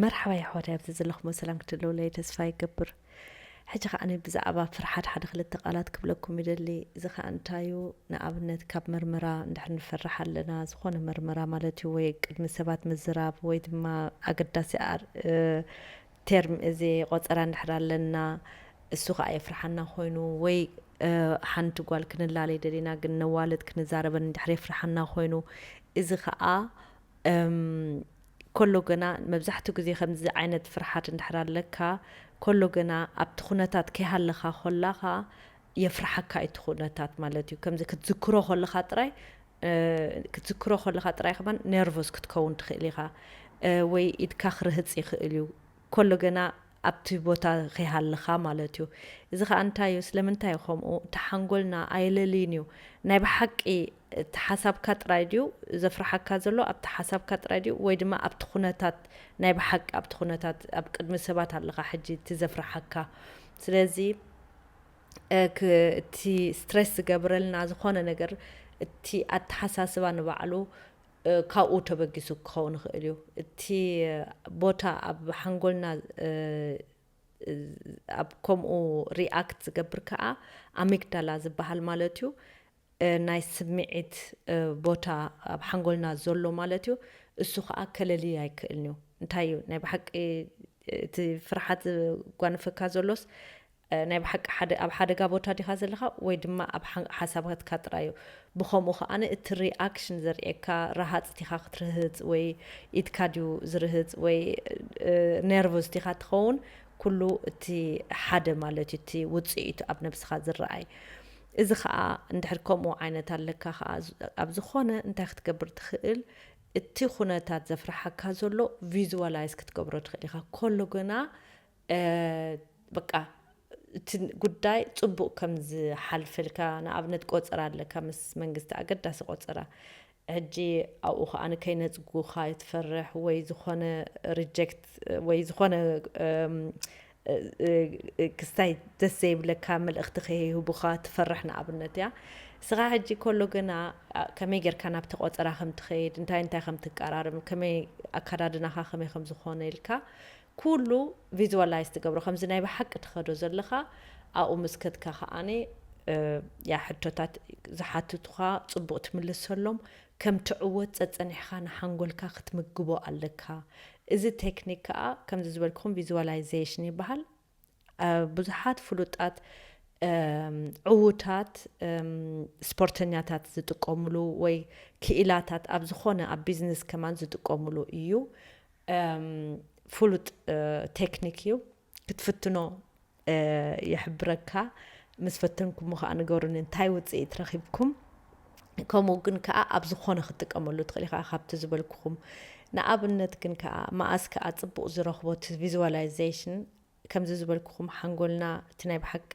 መርሓባ የሕዋት፣ ኣብዚ ዘለኹሞ ሰላም ክትህልውለይ ተስፋ ይገብር። ሕጂ ከዓኒ ብዛዕባ ፍርሓት ሓደ ክልተ ቃላት ክብለኩም ይደሊ። እዚ ከኣ እንታይ እዩ? ንኣብነት ካብ መርመራ እንድሕር ንፈርሕ ኣለና፣ ዝኾነ መርመራ ማለት እዩ፣ ወይ ቅድሚ ሰባት ምዝራብ ወይ ድማ ኣገዳሲ ኣር- እ፣ ቴርም እዚ ቆጸራ እንድሕር ኣለና፣ እሱ ከኣ የፍርሓና ኮይኑ፣ ወይ እ፣ ሓንቲ ጓል ክንላለይ ደሊና ግን ነዋልድ ክንዛረበን እንድሕር የፍርሓና ኮይኑ፣ እዚ ከኣ እም፣ ኮሎ ገና መብዛሕትኡ ግዜ ከምዚ ዓይነት ፍርሓት እንድሕር ኣለካ፣ ኮሎ ገና ኣብቲ ኩነታት ከይሃለኻ ኮላኻ የፍርሓካ እዩ እቲ ኩነታት ማለት እዩ። ከምዚ ክትዝክሮ ኮለኻ ጥራይ እ፣ ክትዝክሮ ኮለኻ ጥራይ ከማን ነርቨስ ክትከውን ትኽእል ኢኻ። እ፣ ወይ ኢድካ ክርህጽ ይኽእል እዩ። ኮሎ ገና ኣብቲ ቦታ ከይሃለኻ ማለት እዩ። እዚ ከኣ እንታይ እዩ? ስለምንታይ እዩ ከምኡ? እቲ ሓንጎልና ኣየለልይን እዩ። ናይ ብሓቂ እቲ ሓሳብካ ጥራይ ድዩ ዘፍርሓካ ዘሎ? ኣብቲ ሓሳብካ ጥራይ ድዩ? ወይ ድማ ኣብቲ ኩነታት፣ ናይ ብሓቂ ኣብቲ ኩነታት ኣብ ቅድሚ ሰባት ኣለኻ ሕጂ እቲ ዘፍርሓካ? ስለዚ እ፣ ክ- እቲ ስትሬስ ዝገብረልና ዝኾነ ነገር፣ እቲ ኣተሓሳስባ ንባዕሉ እ፣ ካብኡ ተበጊሱ ክኸውን ይኽእል እዩ። እቲ ቦታ ኣብ ሓንጎልና እ፣ እ፣ ኣብ ከምኡ ሪኣክት ዝገብር ከኣ ኣሚግዳላ ዝበሃል ማለት እዩ። እ፣ ናይ ስምዒት እ፣ ቦታ ኣብ ሓንጎልና ዘሎ ማለት እዩ። እሱ ከኣ ከለልይ ኣይክእልን እዩ። እንታይ እዩ ናይ ብሓቂ እቲ ፍርሓት ዝጓንፈካ ዘሎስ እ፣ ናይ ብሓቂ ሓደ ኣብ ሓደጋ ቦታ ዲኻ ዘለኻ ወይ ድማ ኣብ ሓ- ሓሳባትካ ጥራይ እዩ? ብኸምኡ ከኣ እቲ ሪኣክሽን ዘርእየካ፣ ረሃጽ ዲኻ ክትርህጽ ወይ ኢድካ ድዩ ዝርህጽ ወይ እ፣ ነርቨስ ዲኻ ትኸውን? ኩሉ እቲ ሓደ ማለት እዩ፣ እቲ ውጽኢቱ ኣብ ነብስኻ ዝረኣይ። እዚ ከኣ እንድሕር ከምኡ ዓይነት ኣለካ ከኣ ዝ- ኣብ ዝኾነ እንታይ ክትገብር ትኽእል? እቲ ኩነታት ዘፍርሓካ ዘሎ ቪዝዋላይዝ ክትገብሮ ትኽእል ኢኻ። ኮሎ ግና እ፣ በቃ እቲ ጉዳይ ጽቡቕ ከም ዝሓልፈልካ፣ ንኣብነት ቆጸራ ኣለካ፣ ምስ መንግስቲ ኣገዳሲ ቆጸራ። ሕጂ ኣብኡ ከኣ ንከይነጽጉኻ ትፈርሕ ወይ ዝኾነ ሪጀክት ወይ ዝኾነ እም፣ እ፣ እ፣ ክስታይ ደስ ዘይብለካ መልእኽቲ ከይህቡኻ ትፈርሕ ንኣብነት እያ። እስኻ ሕጂ ኮሎ ግና ኣ፣ ከመይ ጌርካ ናብቲ ቆጸራ ከም ትኸይድ፣ እንታይ እንታይ ከም ትቀራረብ፣ ከመይ ኣከዳድናኻ ከመይ ከም ዝኾነ ኢልካ ኩሉ ቪዝዋላይዝ ትገብሮ፣ ከምዚ ናይ ብሓቂ ትኸዶ ዘለኻ ኣብኡ ምስ ከድካ ከኣኒ እ፣ ያ ሕቶታት ዝሓትቱኻ ጽቡቕ ትምልሰሎም፣ ከም ትዕወት ጸጸኒሕኻ ንሓንጎልካ ክትምግቦ ኣለካ። እዚ ቴክኒክ ከኣ ከምዚ ዝበልኩኹም ቪዝዋላይዜሽን ይበሃል። እ፣ ብዙሓት ፍሉጣት እም፣ ዕዉታት እም፣ ስፖርተኛታት ዝጥቀሙሉ ወይ ክኢላታት ኣብ ዝኾነ ኣብ ቢዝነስ ከማን ዝጥቀሙሉ እዩ። እም፣ ፍሉጥ እ፣ ቴክኒክ እዩ። ክትፍትኖ እ፣ ይሕብረካ። ምስ ፈተንኩሞ ከኣ ንገሩኒ እንታይ ውጽኢት ረኺብኩም። ከምኡ ግን ከኣ ኣብ ዝኾነ ክትጥቀመሉ ትኽእል ኢኻ ካብቲ ዝበልኩኹም። ንኣብነት ግን ከኣ መኣስ ከኣ ጽቡቕ ዝረኽቦ እቲ ቪዝዋላይዜሽን ከምዚ ዝበልኩኹም ሓንጎልና እቲ ናይ ብሓቂ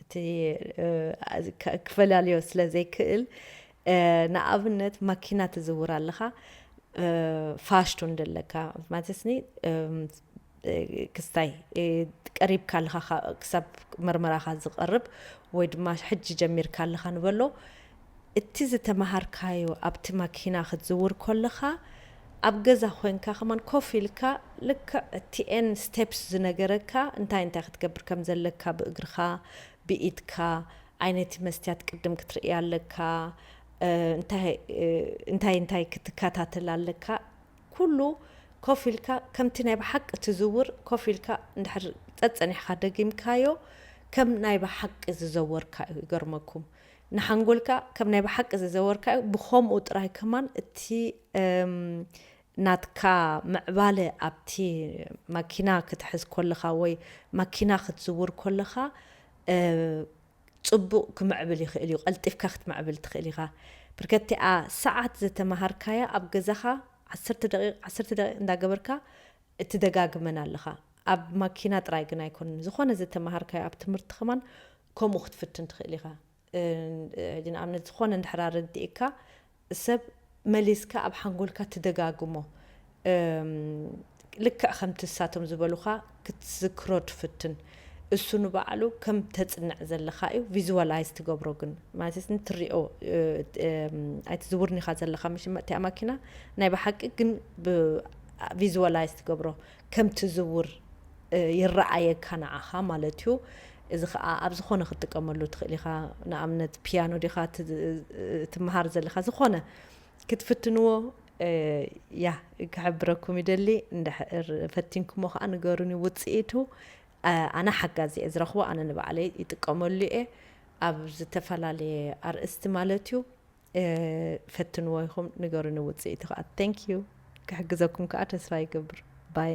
እቲ እ፣ ክ- ክፈላልዮ ስለ ዘይክእል እ፣ ንኣብነት ማኪና ትዝውር ኣለኻ እ፣ ፋሽቱ እንደለካ ማለትስኒ እም፣ እ፣ ክስታይ እ፣ ቀሪብካ ኣለኻ ካ- ክሳብ መርመራኻ ዝቐርብ ወይ ድማ ሕጂ ጀሚርካ ኣለኻ ንበሎ እቲ ዝተመሃርካዮ ኣብቲ ማኪና ክትዝውር ከለኻ ኣብ ገዛ ኮንካ ከማን ኮፍ ኢልካ ልክዕ እቲ ኤን ስቴፕስ ዝነገረካ እንታይ እንታይ ክትገብር ከም ዘለካ ብእግርኻ ብኢድካ ዓይነቲ መስትያት ቅድም ክትርኢ ኣለካ እንታይ እንታይ እንታይ ክትከታተል ኣለካ ኩሉ ኮፍ ኢልካ ከምቲ ናይ ብሓቂ ትዝውር ኮፍ ኢልካ እንድሕር ጸጸኒሕካ ደጊምካዮ ከም ናይ ብሓቂ ዝዘወርካ እዩ ይገርመኩም ንሓንጎልካ ከም ናይ ብሓቂ ዝዘወርካ እዩ ብኸምኡ ጥራይ ከማን እቲ ናትካ ምዕባለ ኣብቲ ማኪና ክትሕዝ ኮለኻ ወይ ማኪና ክትዝውር ኮለኻ ጽቡቕ ክምዕብል ይኽእል እዩ ቀልጢፍካ ክትምዕብል ትኽእል ኢኻ ብርከቲኣ ሰዓት ዝተመሃርካያ ኣብ ገዛኻ ዓሰርተ ደቂቕ ዓሰርተ ደቂቕ እንዳገበርካ እትደጋግመን ኣለኻ ኣብ ማኪና ጥራይ ግን ኣይኮንን ዝኾነ ዝተመሃርካዮ ኣብ ትምህርቲ ከማን ከምኡ ክትፍትን ትኽእል ኢኻ ንኣብነት ዝኾነ እንድሕር ኣረዲእካ ሰብ መሊስካ ኣብ ሓንጎልካ ትደጋግሞ ልክዕ ከምቲ ንሳቶም ዝበሉኻ ክትዝክሮ ትፍትን እሱ ንባዕሉ ከም ተፅንዕ ዘለኻ እዩ ቪዝዋላይዝ ትገብሮ ግን ማለት ንትሪኦ ኣይትዝውርኒኻ ዘለኻ ምሽ እቲኣ ማኪና ናይ ብሓቂ ግን ቪዝዋላይዝ ትገብሮ፣ ከም ትዝውር ይረኣየካ ንዓኻ ማለት እዩ። እዚ ከዓ ኣብ ዝኾነ ክትጥቀመሉ ትኽእል ኢኻ። ንኣብነት ፒያኖ ዲኻ ትምሃር ዘለኻ፣ ዝኾነ ክትፍትንዎ ያ ክሕብረኩም ይደሊ። እንድሕር ፈቲንኩሞ ከዓ ንገሩኒ ውፅኢቱ። ኣነ ሓጋዚ እየ ዝረኽቦ፣ ኣነ ንባዕለይ ይጥቀመሉ እየ ኣብ ዝተፈላለየ ኣርእስቲ ማለት እዩ። ፈትንዎ ኢኹም፣ ንገሩኒ ውፅኢቱ ከዓ። Thank you። ክሕግዘኩም ከዓ ተስፋ ይገብር። ባይ።